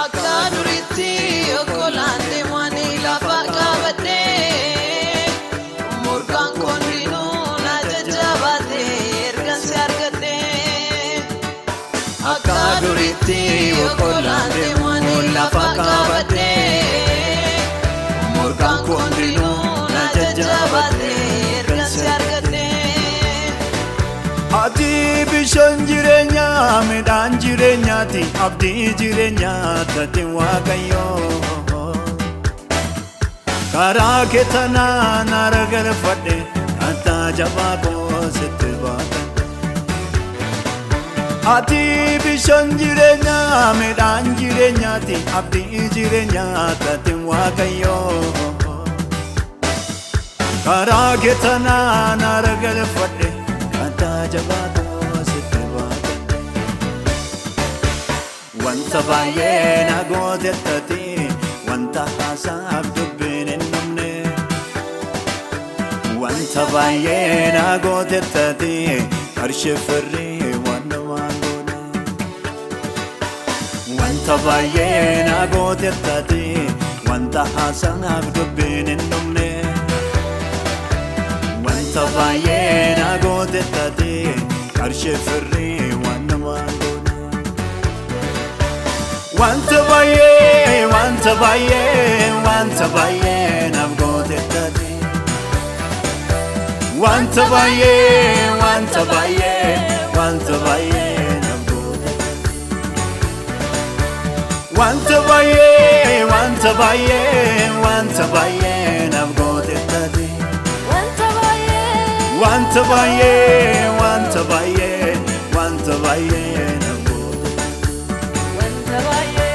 Akka duriitti okkolaan deemanii lafa qabadhee, murkaan koondinuu na jajjabaate ergan si argadhee. Akka duriitti okkolaan deemanii lafa qabadhee, murkaan koondinuu na jajjabaate ergan si argadhee. Ati bishaan jireenyaa, midhaan jireenyaati, abdii jireenyaa taate Waaqayyoo. Karaa kee tanaan haara galfadhe, kattaa jabaa koo sitti baatadhe. Ati bishaan jireenyaa, midhaan jireenyaati, abdii jireenyaa taate Waaqayyoo. Karaa kee tanaan haara galfadhe, kattaa jabaa koo sitti baatadhe. Wanta baay'ee na gootettati, wanta haasaaf dubbiin hin dhumne. Wanta baay'ee na gootettati, qarshii firrii waan namaan goone. Wanta baay'ee na gootettati, wanta haasaaf dubbiin hin dhumne. Wanta baay'ee na gootettati, qarshii firrii waan namaan goone. Wanta baay'ee, wanta baay'ee, wanta baay'ee naaf gootettati. Wanta baay'ee, wanta baay'ee, wanta baay'ee naaf gootettati. Wanta baay'ee, wanta baay'ee, wanta baay'ee naaf gootettati. Wanta baay'ee. Wanta baay'ee, wanta baay'ee, wanta baay'ee naaf gootettati. Wanta baay'ee.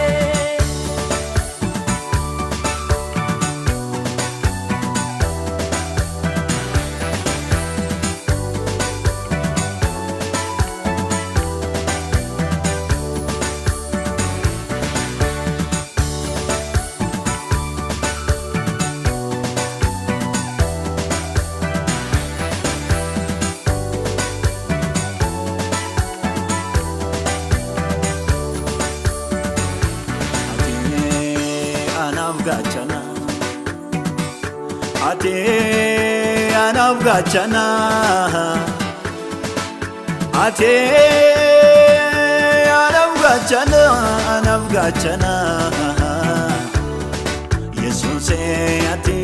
Ati anaaf gaachana. Ati anaaf gaachana. Ati anaaf gaachana, anaaf gaachana. Yesuus, ati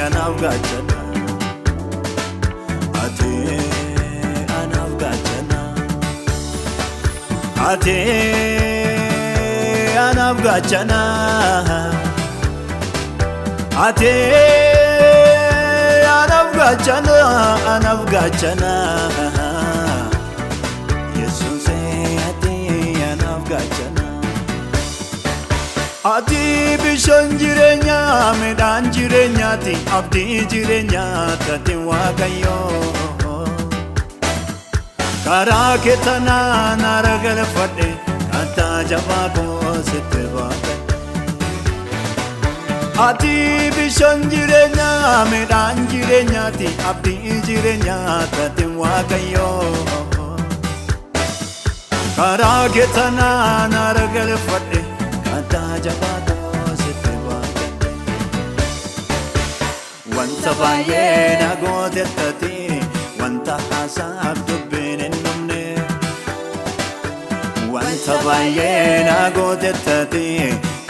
anaaf gaachana. Ati anaaf gaachana. Ati anaaf gaachana. Ati anaaf gaachana, anaaf gaachana. Yesuus, ati anaaf gaachana. Ati bishaan jireenyaa, midhaan jireenyaati, abdii jireenyaa taate Waaqayyoo. Karaa kee tanaan haara galfadhe, kattaa jabaa koo sitti baatadhe. Ati bishaan jireenyaa, midhaan jireenyaati, abdii jireenyaa taate Waaqayyoo. Karaa kee tanaan haara galfadhe, kattaa jabaa koo sitti baatadhe. Wanta baay'ee na gootettati, wanta haasaaf dubbiin hin dhumne. Wanta baay'ee na gootettati,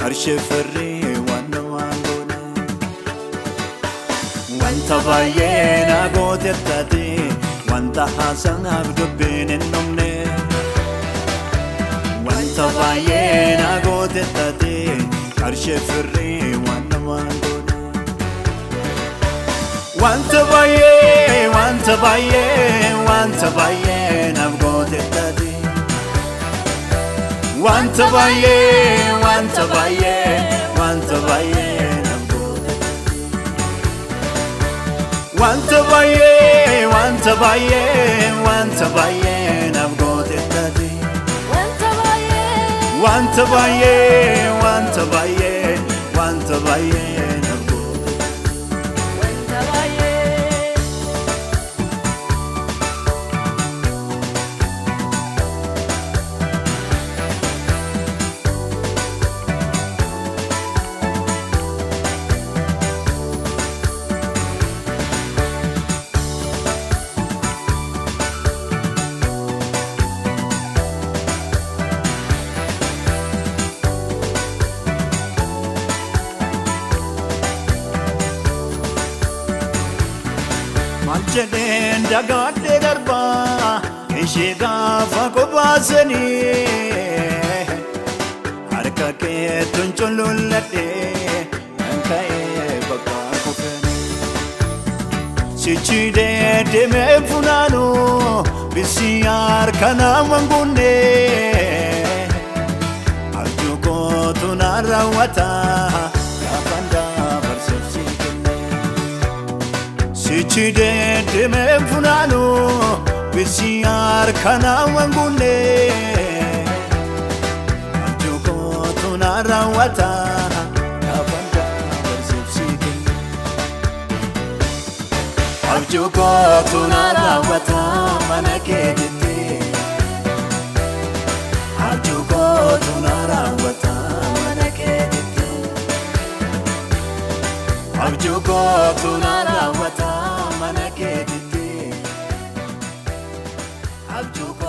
qarshii firrii waan namaan goone. Wanta baay'ee na gootettati, wanta haasaaf dubbiin hin dhumne. Wanta baay'ee na gootettati, qarshii firrii waan namaan goone. Wanta baay'ee, wanta baay'ee, wanta baay'ee naaf gootettati. Wanta baay'ee, wanta baay'ee, wanta baay'ee naaf gootettati. Wanta baay'ee, wanta baay'ee, wanta baay'ee naaf gootettati. Wanta baay'ee. Wanta baay'ee, wanta baay'ee, wanta baay'ee naaf gootettati. Wanta baay'ee. jedheen dagaadhee darbaa ishee gaafa qobaasanii harka keetuun cululladhee kan ka'ee bakka kufanii. Sichi deemee funaanu bisi harka nama guunne abjuu kootu na raawwata gaafan dabarseef si kenne. Sichi deemee funaanu bisi harka nama guunne abjuu kootu na raawwata gaafan dabarseef si kenne. Abjuu kootu na raawwata mana keetitti. Abjuu kootu na raawwata mana keetitti. Abjuu kootu na raawwata mana keetitti. Abjuu.